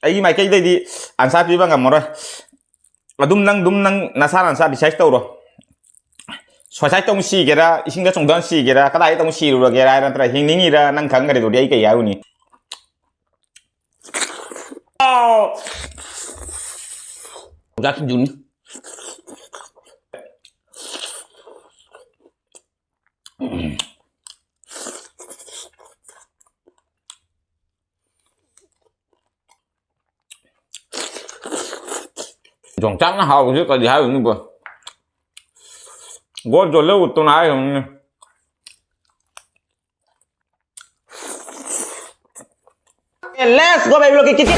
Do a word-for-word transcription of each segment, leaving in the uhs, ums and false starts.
ꯑꯩꯒꯤ ꯃꯥꯏꯀꯩꯗꯩꯗꯤ ꯑꯟꯁꯥꯔ ꯄꯤꯕ ꯉꯝꯃꯔꯣꯏ꯫ ꯑꯗꯨꯝ ꯅꯪ ꯑꯗꯨꯝ ꯅꯪ ꯅꯁꯥꯅ ꯅꯁꯥ ꯗꯤꯁꯥꯏꯠ ꯇꯧꯔꯣ꯫ ꯁꯨꯏꯁꯥꯏꯠ ꯇꯧꯅ ꯁꯤꯒꯦꯔꯥ, ꯏꯁꯤꯡꯗ ꯆꯣꯡꯊꯅ ꯁꯤꯒꯦꯔꯥ, ꯀꯗꯥꯏꯗ ꯇꯧꯅ ꯁꯤꯔꯨꯔꯒꯦꯔꯥ ꯍꯥꯏꯔ, ꯅꯠꯇ꯭ꯔ ꯍꯤꯡꯅꯤꯡꯉꯤꯔꯥ ꯅꯪ ꯈꯪꯈ꯭ꯔꯦꯗꯨꯗꯤ ꯑꯩ ꯀꯩ ꯍꯥꯏꯔꯨꯅꯤ? ꯌꯣꯡꯆꯥꯛ ꯁꯤꯡꯖꯨꯅꯤ꯫ ꯌꯣꯡꯆꯥꯛꯅ ꯍꯥꯎꯕꯁꯤ ꯀꯔꯤ ꯍꯥꯏꯔꯨꯅꯤꯕꯣ? ꯒꯣꯜ ꯖꯣꯜꯂ ꯎꯠꯇꯨꯅ ꯍꯥꯏꯔꯨꯅꯤ꯫ Let's go, baby, look at it.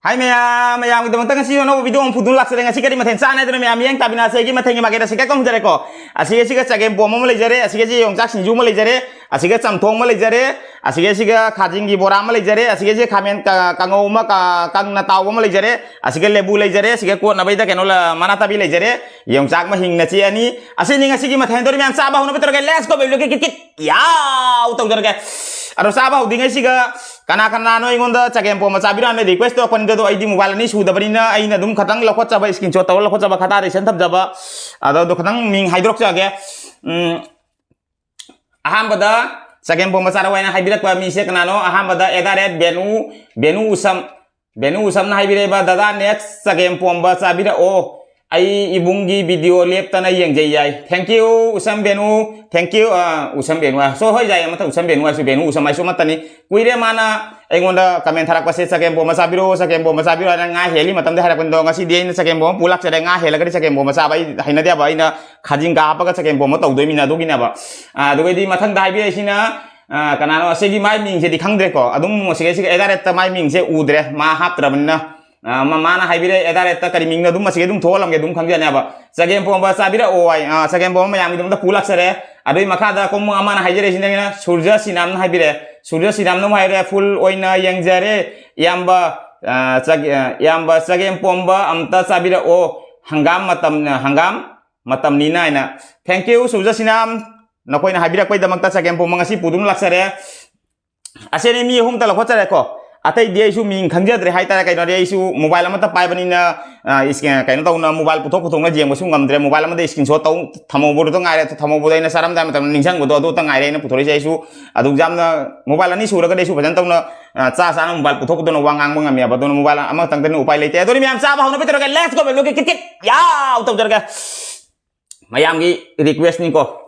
ꯍꯥꯏ ꯃꯌꯥꯝ, ꯃꯌꯥꯝꯒꯤꯗꯃꯛꯇ ꯉꯁꯤ ꯑꯅꯧꯕ ꯚꯤꯗꯤꯑꯣ ꯑꯃ ꯄꯨꯗꯨꯅ ꯂꯥꯛꯆꯔꯦ꯫ ꯉꯁꯤ ꯀꯔꯤ ꯃꯊꯦꯜ ꯆꯥꯅꯤ ꯍꯥꯏꯗꯨꯅ ꯃꯌꯥꯝ ꯃꯤꯠꯌꯦꯡ ꯇꯥꯕꯤꯅ ꯑꯁꯤꯒꯤ ꯃꯊꯦꯜꯒꯤ ꯃꯥꯏꯀꯩꯗ ꯁꯤꯀꯦꯠ ꯀꯧꯍꯟꯖꯔꯦꯀꯣ꯫ ꯑꯁꯤꯒ ꯁꯤꯒ ꯆꯒꯦꯝ ꯄꯣꯝ ꯑꯃ ꯂꯩꯖꯔꯦ, ꯑꯁꯤꯒ ꯁꯤ ꯌꯣꯡꯆꯥꯛ ꯁꯤꯡꯖꯨ ꯑꯃ ꯂꯩꯖꯔꯦ, ꯑꯁꯤꯒ ꯆꯝꯊꯣꯡ ꯑꯃ ꯂꯩꯖꯔꯦ, ꯑꯁꯤꯒ ꯁꯤꯒ ꯈꯥꯖꯤꯡꯒꯤ ꯕꯣꯔꯥ ꯑꯃ ꯂꯩꯖꯔꯦ, ꯑꯁꯤꯒ ꯁꯤ ꯈꯥꯃꯦꯟ ꯀ-, ꯀꯥꯡꯉꯧ ꯑꯃ ꯀ-, ꯀꯪꯅ ꯇꯥꯎꯕ ꯑꯃ ꯂꯩꯖꯔꯦ, ꯑꯁꯤꯒ ꯂꯦꯕꯨ ꯂꯩꯖꯔꯦ, ꯑꯁꯤꯒ ꯀꯣꯠꯅꯕꯩꯗ ꯀꯩꯅꯣ ꯂ-, ꯃꯅꯥ ꯇꯥꯕꯤ ꯂꯩꯖꯔꯦ, ꯌꯣꯡꯆꯥꯛ ꯑꯃ ꯍꯤꯡꯅ ꯆꯦ ꯑꯅꯤ꯫ ꯑꯁꯤꯅꯤ ꯉꯁꯤꯒꯤ ꯃꯊꯦꯜ ꯇꯧꯔꯤ ꯃꯌꯥꯝ꯫ ꯆꯥꯕ ꯍꯧꯅꯕ ꯇꯧꯔꯒꯦ꯫ Let's go, baby, ꯂꯣꯀꯦ ꯀꯤꯠ ꯀꯤꯠ꯫ ꯌꯥꯎ ꯇꯧꯖꯔꯒꯦ꯫ ꯑꯗꯣ ꯆꯥꯕ ꯍꯧꯗ꯭ꯔꯤꯉꯩꯁꯤꯒ ꯀꯅꯥ ꯀꯅꯥꯅꯣ ꯑꯩꯉꯣꯟꯗ ꯆꯒꯦꯝ ꯄꯣꯝꯕ ꯆꯥꯕꯤꯔꯣ ꯍꯥꯏꯅ ꯔꯤꯀ꯭ꯋꯦꯁ ꯇꯧꯔꯛꯄꯅꯤꯗꯣ, ꯑꯗꯣ ꯑꯩꯗꯤ ꯃꯣꯕꯥꯏꯜ ꯑꯅꯤ ꯁꯨꯗꯕꯅꯤꯅ ꯑꯩꯅ ꯑꯗꯨꯝ ꯈꯇꯪ ꯂꯧꯈꯠꯆꯕ, ꯁ꯭ꯀꯔꯤꯟ ꯁꯣꯠ ꯇꯧꯔ ꯂꯧꯈꯠꯆꯕ ꯈꯇꯥ ꯔꯤꯁꯟ ꯊꯝꯖꯕ꯫ ꯑꯗꯣ, ꯑꯗꯣ ꯈꯇꯪ ꯃꯤꯡ ꯍꯥꯏꯗꯣꯔꯛꯆꯒꯦ꯫ ꯎꯝ, ꯑꯍꯥꯟꯕꯗ ꯆꯒꯦꯝ ꯄꯣꯝꯕ ꯆꯥꯔꯛꯑꯣ ꯍꯥꯏꯅ ꯍꯥꯏꯕꯤꯔꯛꯄ ꯃꯤꯁꯦ ꯀꯅꯥꯅꯣ? ꯑꯍꯥꯟꯕꯗ at the rate Venu, Venu ꯎꯁꯝ, ꯕꯦꯅꯨ ꯎꯁꯝꯅ ꯍꯥꯏꯕꯤꯔꯛꯏꯕ, "ꯗꯗꯥ, next ꯆꯒꯦꯝ ꯄꯣꯝꯕ ꯆꯥꯕꯤꯔꯛꯑꯣ꯫ ꯑꯩ ꯏꯕꯨꯡꯒꯤ ꯚꯤꯗꯤꯑꯣ ꯂꯦꯞꯇꯅ ꯌꯦꯡꯖꯩ" ꯌꯥꯏ꯫ Thank you, Usham Venu. Thank you, ꯑ, ꯎꯁꯝ ꯕꯦꯅꯨ ꯍꯥꯏ-, so, ꯍꯣꯏ, ꯌꯥꯏ, ꯃꯊꯪ ꯎꯁꯝ ꯕꯦꯅꯨ ꯍꯥꯏꯁꯨ, ꯕꯦꯅꯨ ꯎꯁꯝ ꯍꯥꯏꯁꯨ ꯑꯃꯠꯇꯅꯤ꯫ ꯀꯨꯏꯔꯦ ꯃꯥꯅ ꯑꯩꯉꯣꯟꯗ ꯀꯃꯦꯟ ꯊꯥꯔꯛꯄꯁꯦ, "ꯆꯒꯦꯝ ꯄꯣꯝꯕ ꯆꯥꯕꯤꯔꯛꯑꯣ, ꯆꯒꯦꯝ ꯄꯣꯝꯕ ꯆꯥꯕꯤꯔꯛꯑꯣ" ꯍꯥꯏꯅ ꯉꯥ ꯍꯦꯜꯂꯤ ꯃꯇꯝꯗ ꯍꯥꯏꯔꯛꯄꯅꯤꯗꯣ, ꯉꯁꯤꯗꯤ ꯑꯩꯅ ꯆꯒꯦꯝ ꯄꯣꯝꯕ ꯄꯨ ꯂꯥꯛꯆꯔꯦ꯫ ꯉꯥ ꯍꯦꯜꯂꯒꯗꯤ ꯆꯒꯦꯝ ꯄꯣꯝꯕ ꯆꯥꯕ ꯑꯩ ꯍꯩꯅꯗꯦꯕ, ꯑꯩꯅ ꯈꯥꯖꯤꯡꯒ ꯍꯥꯞꯄꯒ ꯆꯒꯦꯝ ꯄꯣꯝꯕ ꯇꯧꯗꯣꯏꯃꯤꯅ ꯑꯗꯨꯒꯤꯅꯦꯕ꯫ ꯑ, ꯑꯗꯨꯒꯩꯗꯤ ꯃꯊꯪꯗ ꯍꯥꯏꯕꯤꯔꯛꯏꯁꯤꯅ, ꯑ, ꯀꯅꯥꯅꯣ? ꯑꯁꯤꯒꯤ ꯃꯥꯏ ꯃꯤꯡꯁꯤꯗꯤ ꯈꯪꯗ꯭ꯔꯦꯀꯣ꯫ ꯑꯗꯨꯝ ꯑꯁꯤꯒꯩꯁꯤꯒ ꯑꯦꯗꯥꯔꯦꯠꯇ ꯃꯥꯏ ꯃꯤꯡꯁꯦ ꯎꯗ꯭ꯔꯦ, ꯃꯥ ꯍꯥꯞꯇ꯭ꯔꯕꯅꯤꯅ꯫ ꯑ, ꯃ-, ꯃꯥꯅ ꯍꯥꯏꯕꯤꯔꯛꯑꯦ ꯑꯦꯗꯥꯔꯦꯠꯇ ꯀꯔꯤ ꯃꯤꯡꯅꯣ, ꯑꯗꯨꯝ ꯑꯁꯤꯒ ꯑꯗꯨꯝ ꯊꯣꯛꯍꯜꯂꯝꯒꯦ, ꯑꯗꯨꯝ ꯈꯪꯖꯅꯦꯕ꯫ ꯆꯒꯦꯝ ꯄꯣꯝꯕ ꯆꯥꯕꯤꯔꯛꯑꯣ ꯍꯥꯏ, ꯑ, ꯆꯒꯦꯝ ꯄꯣꯝꯕ ꯃꯌꯥꯝꯒꯤꯗꯃꯛꯇ ꯄꯨ ꯂꯥꯛꯆꯔꯦ꯫ ꯑꯗꯨꯒꯤ ꯃꯈꯥꯗ ꯀꯣꯝ ꯑꯃꯅ ꯍꯥꯏꯖꯔꯛꯏꯁꯤꯅ ꯁꯨꯔꯖ ꯁꯤꯅꯥꯝꯅ ꯍꯥꯏꯕꯤꯔꯛꯑꯦ꯫ ꯁꯨꯔꯖ ꯁꯤꯅꯥꯝꯅ ꯑꯃꯨꯛ ꯍꯥꯏꯔꯦ, "ꯐꯨꯜ ꯑꯣꯏꯅ ꯌꯦꯡꯖꯔꯦ, ꯏꯌꯥꯝꯕ, ꯑ, ꯆꯒꯦ-, ꯑ, ꯏꯌꯥꯝꯕ ꯆꯒꯦꯝ ꯄꯣꯝꯕ ꯑꯝꯇ ꯆꯥꯕꯤꯔꯛꯑꯣ, ꯍꯪꯒꯥꯝ ꯃꯇꯝ, ꯑ, ꯍꯪꯒꯥꯝ ꯃꯇꯝꯅꯤꯅ" ꯍꯥꯏꯅ꯫ Thank you, ꯁꯨꯔꯖ ꯁꯤꯅꯥꯝ꯫ ꯅꯈꯣꯏꯅ ꯍꯥꯏꯕꯤꯔꯛꯄꯩꯗꯃꯛꯇ ꯆꯒꯦꯝꯄꯣꯝꯕ ꯉꯁꯤ ꯄꯨꯗꯨꯅ ꯂꯥꯛꯆꯔꯦ꯫ ꯑꯁꯤꯅꯤ ꯃꯤ ꯑꯍꯨꯝꯇ ꯂꯧꯈꯠꯆꯔꯦꯀꯣ꯫ ꯑꯇꯩꯗꯤ ꯑꯩꯁꯨ ꯃꯤꯡ ꯈꯪꯖꯗ꯭ꯔꯦ ꯍꯥꯏꯇꯥꯔꯦ꯫ ꯀꯩꯅꯣꯗꯤ ꯑꯩꯁꯨ mobile ꯑꯃꯠꯇ ꯄꯥꯏꯕꯅꯤꯅ, ꯑ, ꯏꯁ-, ꯀꯩꯅꯣ ꯇꯧꯅ mobile ꯄꯨꯊꯣꯛ ꯄꯨꯊꯣꯛꯅ ꯌꯦꯡꯕꯁꯨ ꯉꯝꯗ꯭ꯔꯦ꯫ Mobile ꯑꯃꯗ screenshot ꯇꯧ ꯊꯝꯍꯧꯕꯗꯨꯇ ꯉꯥꯏꯔꯦ꯫ ꯊꯝꯍꯧꯕꯗꯣ ꯑꯩꯅ ꯆꯥꯔꯝꯗꯥꯏ ꯃꯇꯝꯗ ꯅꯤꯡꯁꯤꯡꯕꯗꯣ ꯑꯗꯨꯇ ꯉꯥꯏꯔꯦ ꯑꯩꯅ ꯄꯨꯊꯣꯔꯛꯏꯁꯦ꯫ ꯑꯩꯁꯨ ꯑꯗꯨꯛ ꯌꯥꯝꯅ mobile ꯑꯅꯤ ꯁꯨꯔꯒꯗꯤ ꯑꯩꯁꯨ ꯐꯖꯅ ꯇꯧꯅ, ꯑ, ꯆꯥ ꯆꯥꯅ mobile ꯄꯨꯊꯣꯛ ꯄꯨꯊꯣꯛꯅ ꯋꯥ ꯉꯥꯡꯕ ꯉꯝꯃꯦꯕ꯫ ꯑꯗꯨꯅ mobile ꯑꯃꯈꯛꯇꯪꯗꯅꯤ ꯎꯄꯥꯏ ꯂꯩꯇꯦ꯫ ꯑꯗꯨꯅ ꯃꯌꯥꯝ ꯆꯥꯕ ꯍꯧꯅꯕ ꯇꯧꯔꯒꯦ꯫ Let's go, ꯕꯦꯂꯨꯒꯤ ꯀꯤꯠ ꯀꯤꯠ ꯌꯥꯎ ꯇꯧꯖꯔꯒꯦ꯫ ꯃꯌꯥꯝꯒꯤ request ꯅꯤꯀꯣ꯫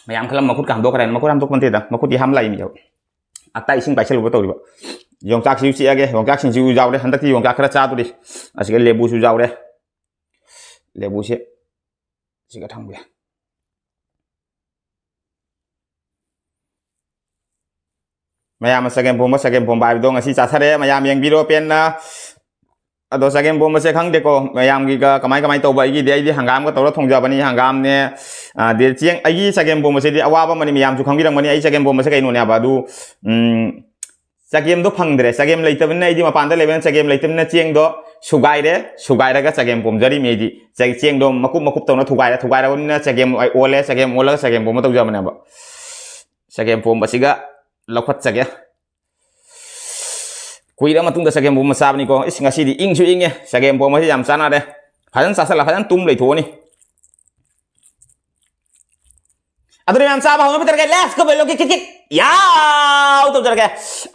ꯃꯌꯥꯝ ꯈꯜꯂꯝ ꯃꯈꯨꯠꯀ ꯍꯥꯝꯗꯣꯛꯈ꯭ꯔꯦ꯫ ꯃꯈꯨꯠ ꯍꯥꯝꯗꯣꯛꯄ ꯅꯠꯇꯦꯗ, ꯃꯈꯨꯠꯇꯤ ꯍꯥꯝ ꯂꯥꯛꯏ ꯃꯤ꯫ ꯑꯇꯥ ꯏꯁꯤꯡ ꯄꯥꯏꯁꯜꯂꯨꯕ ꯇꯧꯔꯤꯕ꯫ ꯌꯣꯡꯆꯥꯛꯁꯤꯁꯨ ꯆꯤꯛꯑꯒꯦ꯫ ꯌꯣꯡꯆꯥꯛ ꯁꯤꯡꯖꯨ ꯌꯥꯎꯔꯦ꯫ ꯍꯟꯗꯛꯇꯤ ꯌꯣꯡꯆꯥꯛ ꯈꯔ ꯆꯥꯗꯣꯔꯤ꯫ ꯑꯁꯤꯒ ꯂꯦꯕꯨꯁꯨ ꯌꯥꯎꯔꯦ꯫ ꯂꯦꯕꯨꯁꯦ ꯁꯤꯒ ꯊꯝꯒꯦ꯫ ꯃꯌꯥꯝ ꯆꯒꯦꯝ ꯄꯣꯝꯕ, ꯆꯒꯦꯝ ꯄꯣꯝꯕ ꯍꯥꯏꯕꯗꯣ ꯉꯁꯤ ꯆꯥꯊꯔꯦ꯫ ꯃꯌꯥꯝ ꯌꯦꯡꯕꯤꯔꯣ ꯄꯦꯟꯅ꯫ ꯑꯗꯣ ꯆꯒꯦꯝ ꯄꯣꯝꯕꯁꯦ ꯈꯪꯗꯦꯀꯣ, ꯃꯌꯥꯝꯒꯤꯒ ꯀꯃꯥꯏ ꯀꯃꯥꯏ ꯇꯧꯕ꯫ ꯑꯩꯒꯤꯗꯤ, ꯑꯩꯗꯤ ꯍꯪꯒꯥꯝꯒ ꯇꯧꯔ ꯊꯣꯡꯖꯕꯅꯤ꯫ ꯍꯪꯒꯥꯝꯅꯦ, ꯑ, ꯑꯗꯩ ꯆꯦꯡ, ꯑꯩꯒꯤ ꯆꯒꯦꯝ ꯄꯣꯝꯕꯁꯤꯗꯤ ꯑꯋꯥꯕ ꯑꯃꯅꯤ꯫ ꯃꯌꯥꯝꯁꯨ ꯈꯪꯕꯤꯔꯝꯒꯅꯤ ꯑꯩ ꯆꯒꯦꯝ ꯄꯣꯝꯕꯁꯦ ꯀꯩꯅꯣꯅꯦ ꯍꯥꯏꯕ꯫ ꯑꯗꯨ, ꯎꯝ, ꯆꯒꯦꯝꯗꯣ ꯐꯪꯗ꯭ꯔꯦ꯫ ꯆꯒꯦꯝ ꯂꯩꯇꯕꯅꯤꯅ, ꯑꯩꯗꯤ ꯃꯄꯥꯟꯗ ꯂꯩꯕꯅꯤꯅ ꯆꯒꯦꯝ ꯂꯩꯇꯕꯅꯤꯅ ꯆꯦꯡꯗꯣ ꯁꯨꯒꯥꯏꯔꯦ꯫ ꯁꯨꯒꯥꯏꯔꯒ ꯆꯒꯦꯝ ꯄꯣꯝꯖꯔꯤꯃꯤ ꯑꯩꯗꯤ꯫ ꯆꯦ-, ꯆꯦꯡꯗꯣ ꯃꯀꯨꯞ ꯃꯀꯨꯞ ꯇꯧꯅ ꯊꯨꯒꯥꯏꯔꯦ꯫ ꯊꯨꯒꯥꯏꯔꯕꯅꯤꯅ ꯆꯒꯦꯝ ꯑꯣꯜꯂꯦ꯫ ꯆꯒꯦꯝ ꯑꯣꯜꯂꯒ ꯆꯒꯦꯝ ꯄꯣꯝꯕ ꯇꯧꯖꯕꯅꯦꯕ꯫ ꯆꯒꯦꯝ ꯄꯣꯝꯕꯁꯤꯒ ꯂꯧꯈꯠꯆꯒꯦ꯫ ꯀꯨꯏꯔ ꯃꯇꯨꯡꯗ ꯆꯒꯦꯝ ꯄꯣꯝꯕ ꯆꯥꯕꯅꯤꯀꯣ꯫ ꯏꯁ, ꯉꯁꯤꯗꯤ ꯏꯪꯁꯨ ꯏꯪꯉꯦ꯫ ꯆꯒꯦꯝ ꯄꯣꯝꯕꯁꯤ ꯌꯥꯝ ꯆꯥꯅꯔꯦ꯫ ꯐꯖꯅ ꯆꯥꯁꯤꯜꯂ ꯐꯖꯅ ꯇꯨꯝ ꯂꯩꯊꯣꯛꯑꯅꯤ꯫ ꯑꯗꯨꯅ ꯃꯌꯥꯝ ꯆꯥꯕ ꯍꯧꯅꯕ ꯇꯧꯔꯒꯦ꯫ Let's go, ꯕꯦꯂꯨꯒꯤ ꯀꯤꯠ ꯀꯤꯠ ꯌꯥꯎ ꯇꯧꯖꯔꯒꯦ꯫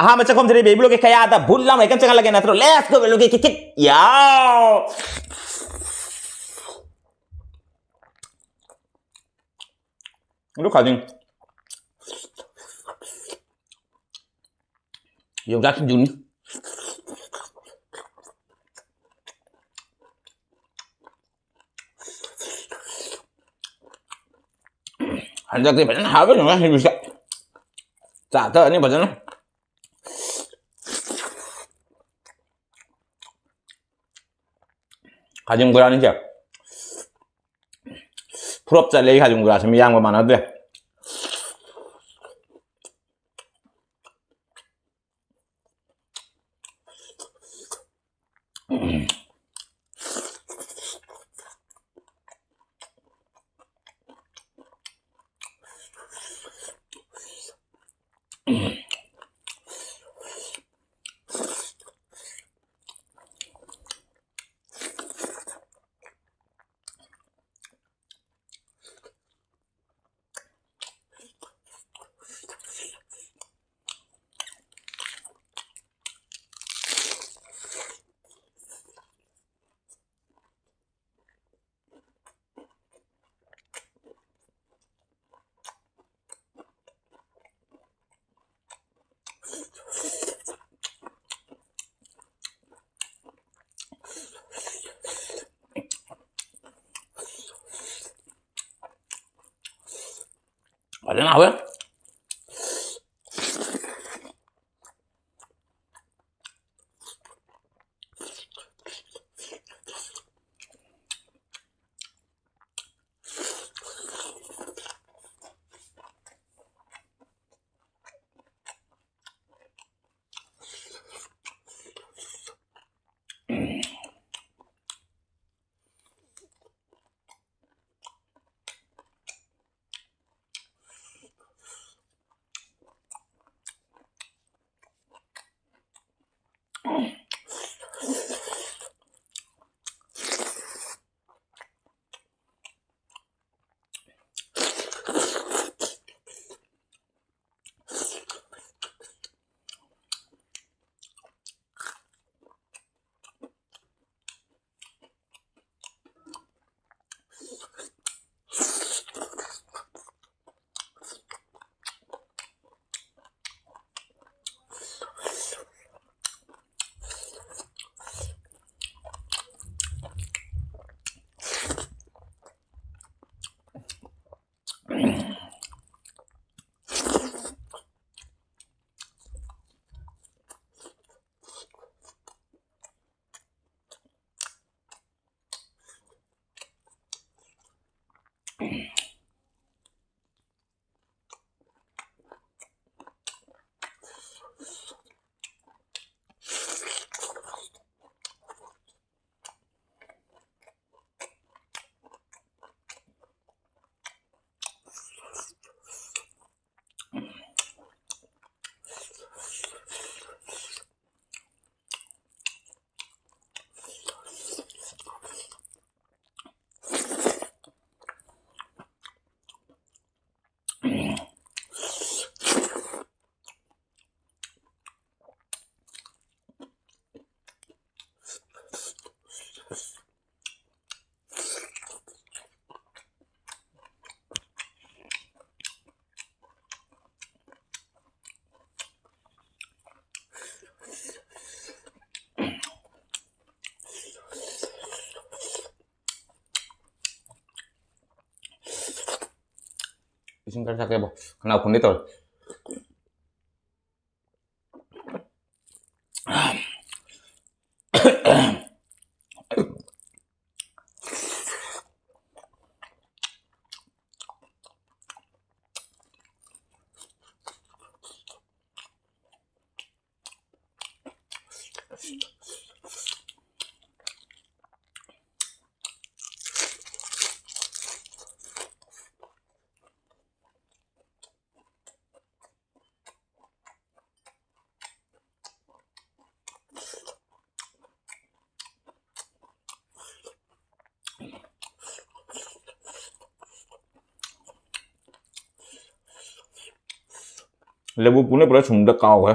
ꯑꯍꯥꯟꯕ ꯆꯥꯛꯈꯨꯝꯁꯤꯗꯤ ꯕꯦꯕꯤ ꯕ꯭ꯂꯣꯛꯀꯤ ꯀꯌꯥꯗ ꯕꯨꯠ ꯂꯥꯎꯅ ꯏꯀꯟ ꯆꯪꯍꯜꯂꯒꯦ ꯅꯠꯇ꯭ꯔꯣ? Let's go, ꯕꯦꯂꯨꯒꯤ ꯀꯤꯠ ꯀꯤꯠ ꯌꯥꯎ꯫ ꯑꯗꯨ ꯈꯥꯖꯤꯡ꯫ ꯌꯣꯡꯆꯥꯛ ꯁꯤꯡꯖꯨꯅꯤ꯫ ꯍꯟꯗꯛꯇꯤ ꯐꯖꯅ ꯍꯥꯎꯋꯦ ꯌꯣꯡꯆꯥꯛ ꯁꯤꯡꯖꯨꯁꯦ꯫ ꯆꯥ ꯊꯛꯑꯅꯤ ꯐꯖꯅ꯫ ꯈꯥꯖꯤꯡ ꯕꯣꯔꯥꯅꯤꯁꯦ꯫ ꯐ꯭ꯂꯣꯞ ꯆꯠꯂꯦ ꯑꯩ ꯈꯥꯖꯤꯡ ꯕꯣꯔꯥꯁꯦ, ꯃꯤꯌꯥꯝꯒ ꯃꯥꯟꯅꯗ꯭ꯔꯦ꯫ ꯐꯖꯅ ꯍꯥꯎꯋꯦ꯫ ꯏꯁꯤꯡ ꯈꯔ ꯊꯛꯀꯦꯕꯣ, ꯈꯅꯥꯎ ꯐꯨꯟꯒꯦ ꯇꯧꯔꯦ꯫ ꯂꯦꯕꯨ ꯄꯨꯅ ꯄꯨꯔꯥ ꯁꯨꯝꯗ ꯀꯥꯎꯈ꯭ꯔꯦ꯫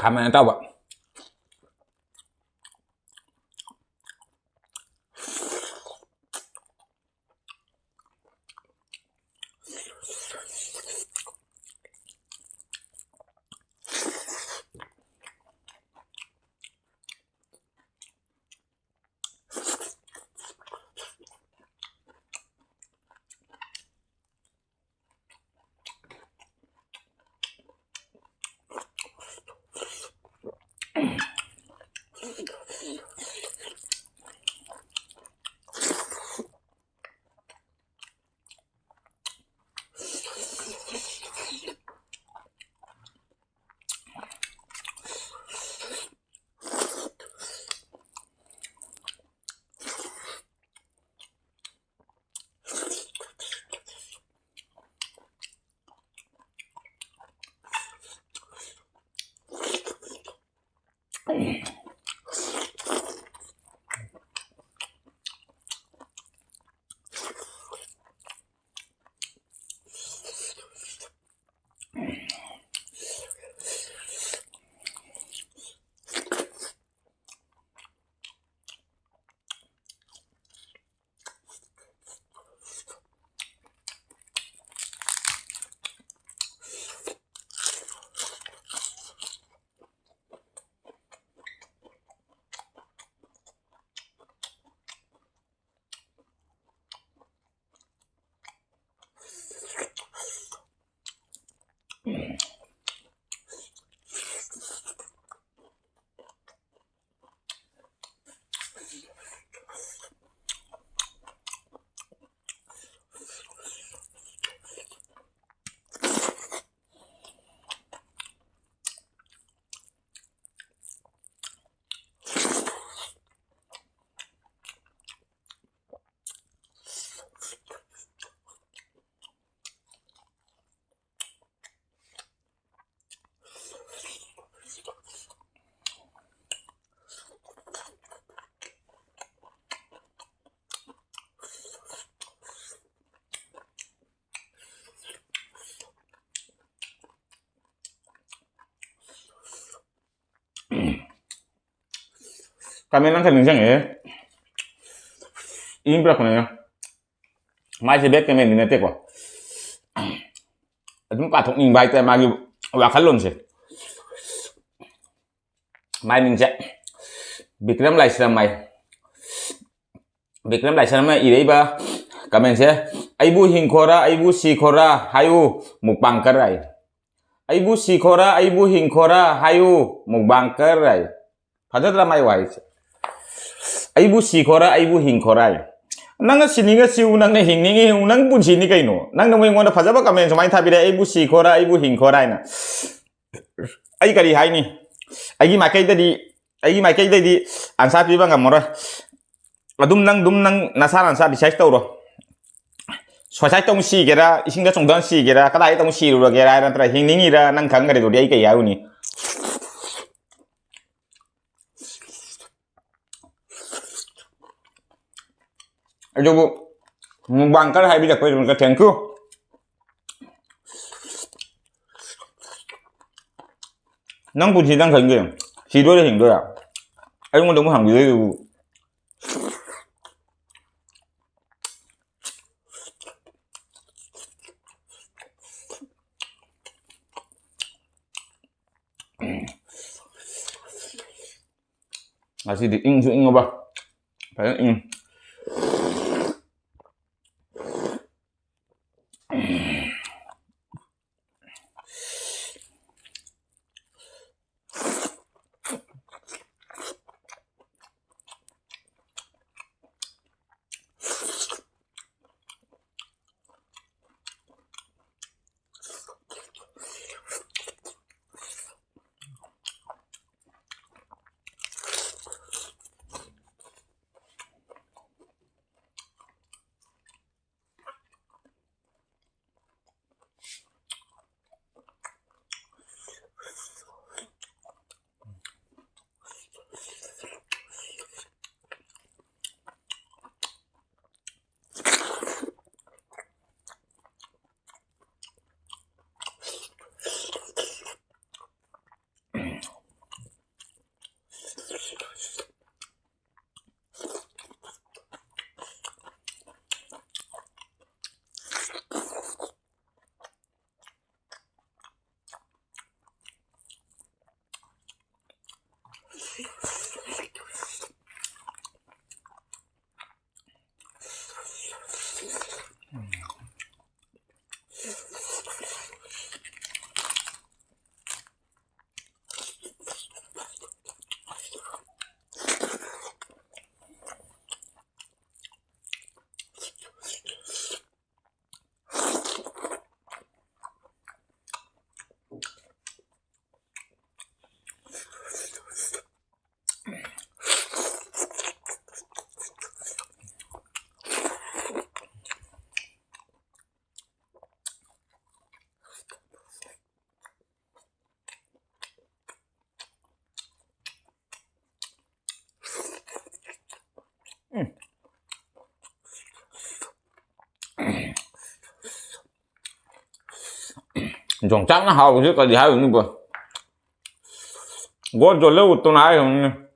ꯈꯥꯃꯦꯟ ꯑꯇꯥꯎꯕ꯫ ꯀꯃꯦꯟ ꯑꯃꯈꯛ ꯅꯤꯡꯁꯤꯡꯉꯦ꯫ ꯏꯪ ꯄꯤꯔꯛꯄꯅꯤꯅ꯫ ꯃꯥꯏꯁꯦ ꯕꯦꯠ ꯀꯃꯦꯟꯗꯤ ꯅꯠꯇꯦꯀꯣ꯫ ꯑꯗꯨꯝ ꯄꯥꯊꯣꯛꯅꯤꯡꯕ ꯍꯥꯏꯇꯥꯔꯦ ꯃꯥꯒꯤ ꯋꯥꯈꯜꯂꯣꯟꯁꯦ꯫ ꯃꯥꯏ ꯃꯤꯡꯁꯦ ꯕꯤꯀ꯭ꯔꯝ ꯂꯥꯏꯁ꯭ꯔꯝ ꯍꯥꯏ꯫ ꯕꯤꯀ꯭ꯔꯝ ꯂꯥꯏꯁ꯭ꯔꯝꯅ ꯏꯔꯛꯏꯕ ꯀꯃꯦꯟꯁꯦ, "ꯑꯩꯕꯨ ꯍꯤꯡꯈꯣꯔꯥ, ꯑꯩꯕꯨ ꯁꯤꯈꯣꯔꯥ ꯍꯥꯏꯌꯨ ꯃꯨꯛꯕꯥꯡꯀꯔ" ꯍꯥꯏ꯫ "ꯑꯩꯕꯨ ꯁꯤꯈꯣꯔꯥ, ꯑꯩꯕꯨ ꯍꯤꯡꯈꯣꯔꯥ ꯍꯥꯏꯌꯨ ꯃꯨꯛꯕꯥꯡꯀꯔ" ꯍꯥꯏ꯫ ꯐꯖꯗ꯭ꯔꯥ ꯃꯥꯏ ꯋꯥꯍꯩꯁꯦ? "ꯑꯩꯕꯨ ꯁꯤꯈꯣꯔꯥ, ꯑꯩꯕꯨ ꯍꯤꯡꯈꯣꯔꯥ" ꯍꯥꯏ꯫ ꯅꯪꯅ ꯁꯤꯅꯤꯡꯉ ꯁꯤꯎ, ꯅꯪꯅ ꯍꯤꯡꯅꯤꯡꯉ ꯍꯤꯡꯉꯨ, ꯅꯪ ꯄꯨꯟꯁꯤꯅꯤ ꯀꯩꯅꯣ? ꯅꯪꯅ ꯑꯩꯉꯣꯟꯗ ꯐꯖꯕ ꯀꯃꯦꯟ ꯁꯨꯃꯥꯏꯅ ꯊꯥꯕꯤꯔꯛꯑꯦ, "ꯑꯩꯕꯨ ꯁꯤꯈꯣꯔꯥ, ꯑꯩꯕꯨ ꯍꯤꯡꯈꯣꯔꯥ" ꯍꯥꯏꯅ꯫ ꯑꯩ ꯀꯔꯤ ꯍꯥꯏꯅꯤ? ꯑꯩꯒꯤ ꯃꯥꯏꯀꯩꯗꯗꯤ, ꯑꯩꯒꯤ ꯃꯥꯏꯀꯩꯗꯗꯤ ꯑꯟꯁꯥꯔ ꯄꯤꯕ ꯉꯝꯃꯔꯣꯏ꯫ ꯑꯗꯨꯝ ꯅꯪ, ꯑꯗꯨꯝ ꯅꯪ ꯅꯁꯥꯅ ꯅꯁꯥ decide ꯇꯧꯔꯣ꯫ Suicide ꯇꯧ ꯁꯤꯒꯦꯔꯥ, ꯏꯁꯤꯡꯗ ꯆꯣꯡꯊꯅ ꯁꯤꯒꯦꯔꯥ, ꯀꯗꯥꯏꯗ ꯇꯧ ꯁꯤꯔꯨꯔꯒꯦꯔꯥ, ꯅꯠꯇ꯭ꯔꯒ ꯍꯤꯡꯅꯤꯡꯉꯤꯔꯥ, ꯅꯪ ꯈꯪꯈ꯭ꯔꯦ꯫ ꯑꯗꯨꯗꯤ ꯑꯩ ꯀꯩ ꯍꯥꯏꯔꯨꯅꯤ? ꯑꯗꯨꯕꯨ ꯃꯨꯛꯕꯥꯡꯀꯔ ꯍꯥꯏꯕꯤꯔꯛꯄꯒꯤꯗꯃꯛꯇ thank you꯫ ꯅꯪ ꯄꯨꯟꯁꯤ ꯅꯪ ꯈꯟꯒꯦ, ꯁꯤꯗꯣꯏꯔꯥ ꯍꯤꯡꯗꯣꯏꯔꯥ? ꯑꯩꯉꯣꯟꯗ ꯑꯃꯨꯛ ꯍꯪꯕꯤꯗꯣꯏꯗꯨꯕꯨ꯫ ꯉꯁꯤꯗꯤ ꯏꯪꯁꯨ ꯏꯪꯉꯕ, ꯐꯖꯅ ꯏꯪ꯫ ꯌꯣꯡꯆꯥꯛꯅ ꯍꯥꯎꯕꯁꯤ ꯀꯔꯤ ꯍꯥꯏꯔꯨꯅꯤꯕꯣ? ꯒꯣꯠ ꯖꯣꯜꯂ ꯎꯠꯇꯨꯅ ꯍꯥꯏꯈ꯭ꯔꯕꯅꯤ꯫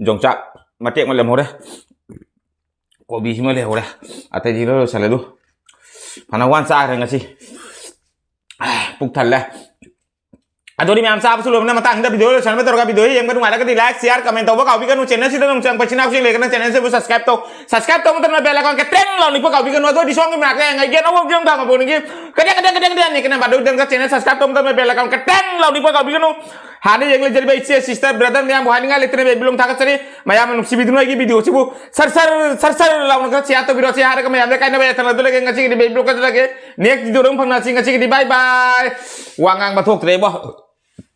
ꯌꯣꯡꯆꯥꯛ ꯃꯇꯦꯛ ꯑꯃ ꯂꯦꯝꯍꯧꯔꯦ, ꯀꯣꯕꯤꯁꯤꯃ ꯂꯩꯍꯧꯔꯦ, ꯑꯇꯩꯗꯤ ꯂꯣꯏ ꯂꯣꯏꯁꯜꯂꯦ꯫ ꯑꯗꯨ ꯐꯅ ꯋꯥꯅ ꯆꯥꯈ꯭ꯔꯦ ꯉꯁꯤ, ꯄꯨꯛ ꯊꯜꯂꯦ꯫ ꯑꯗꯨꯗꯤ ꯃꯌꯥꯝ ꯆꯥꯕꯁꯨ ꯂꯣꯏꯕꯅ ꯃꯇꯥꯡꯗ video ꯂꯣꯏꯁꯟꯕ ꯇꯧꯔꯒ, video ꯌꯦꯡꯕ ꯅꯨꯡꯉꯥꯏꯔꯒꯗꯤ like, share, comment ꯇꯧꯕ ꯀꯥꯎꯕꯤꯒꯅꯨ꯫ Channel ꯁꯤꯗ ꯅꯨꯡꯆꯪ ꯄꯩꯁꯤꯅꯥꯎꯁꯤꯡ ꯂꯩꯔꯒꯅ channel ꯁꯤꯕꯨ subscribe ꯇꯧ꯫ Subscribe ꯇꯧꯕ ꯃꯇꯝꯗ bell icon ꯀꯇꯦꯡ ꯂꯥꯎꯅꯤꯛꯄ ꯀꯥꯎꯕꯤꯒꯅꯨ꯫ ꯑꯗꯨꯗꯤ ꯁꯣꯝꯒꯤ ꯃꯅꯥꯛꯇ ꯌꯦꯡꯉꯒꯦ ꯑꯅꯧꯕ video ꯊꯥꯡꯕ ꯄꯣꯛꯅꯤꯡꯉꯤ꯫ ꯀꯇꯦꯡ, ꯀꯇꯦꯡ, ꯀꯇꯦꯡ, ꯀꯇꯦꯡ ꯅꯤꯛꯀꯅ ꯕꯥꯗꯨ ꯗꯪꯒ channel subscribe ꯇꯧꯕ ꯃꯇꯝꯗ bell icon ꯀꯇꯦꯡ ꯂꯥꯎꯅꯤꯛꯄ ꯀꯥꯎꯕꯤꯒꯅꯨ꯫ ꯍꯥꯟꯅ ꯌꯦꯡ ꯂꯩꯖꯔꯤꯕ ꯏꯆꯦ, sister, brother ꯃꯌꯥꯝꯕꯨ ꯍꯥꯏꯅꯤꯡꯉꯥꯏ ꯂꯩꯇꯅ ꯕꯦꯕꯤꯂꯣꯡ ꯊꯥꯒꯠꯆꯔꯤ꯫ ꯃꯌꯥꯝꯅ ꯅꯨꯡꯁꯤꯕꯤꯗꯨꯅ ꯑꯩꯒꯤ video ꯁꯤꯕꯨ ꯁꯔ ꯁꯔ ꯁꯔ ꯁꯔ ꯂꯥꯎꯅ ꯈꯔ share ꯇꯧꯕꯤꯔꯣ꯫ ꯁꯤ ꯍꯥꯏꯔꯒ ꯃꯌꯥꯝꯗ ꯀꯥꯏꯅꯕ ꯌꯥꯊꯪ ꯅꯠꯇꯅ ꯉꯁꯤꯒꯤꯗꯤ ꯕꯦꯕꯤꯂꯣꯡ ꯀꯠꯆꯔꯒꯦ꯫ Next video ꯗ ꯑꯃꯨꯛ ꯐꯪꯅꯁꯤ꯫ ꯉꯁꯤꯒꯤꯗꯤ bye bye꯫ ꯋꯥ ꯉꯥꯡꯕ ꯊꯣꯛꯇ꯭ꯔꯦꯕꯣ꯫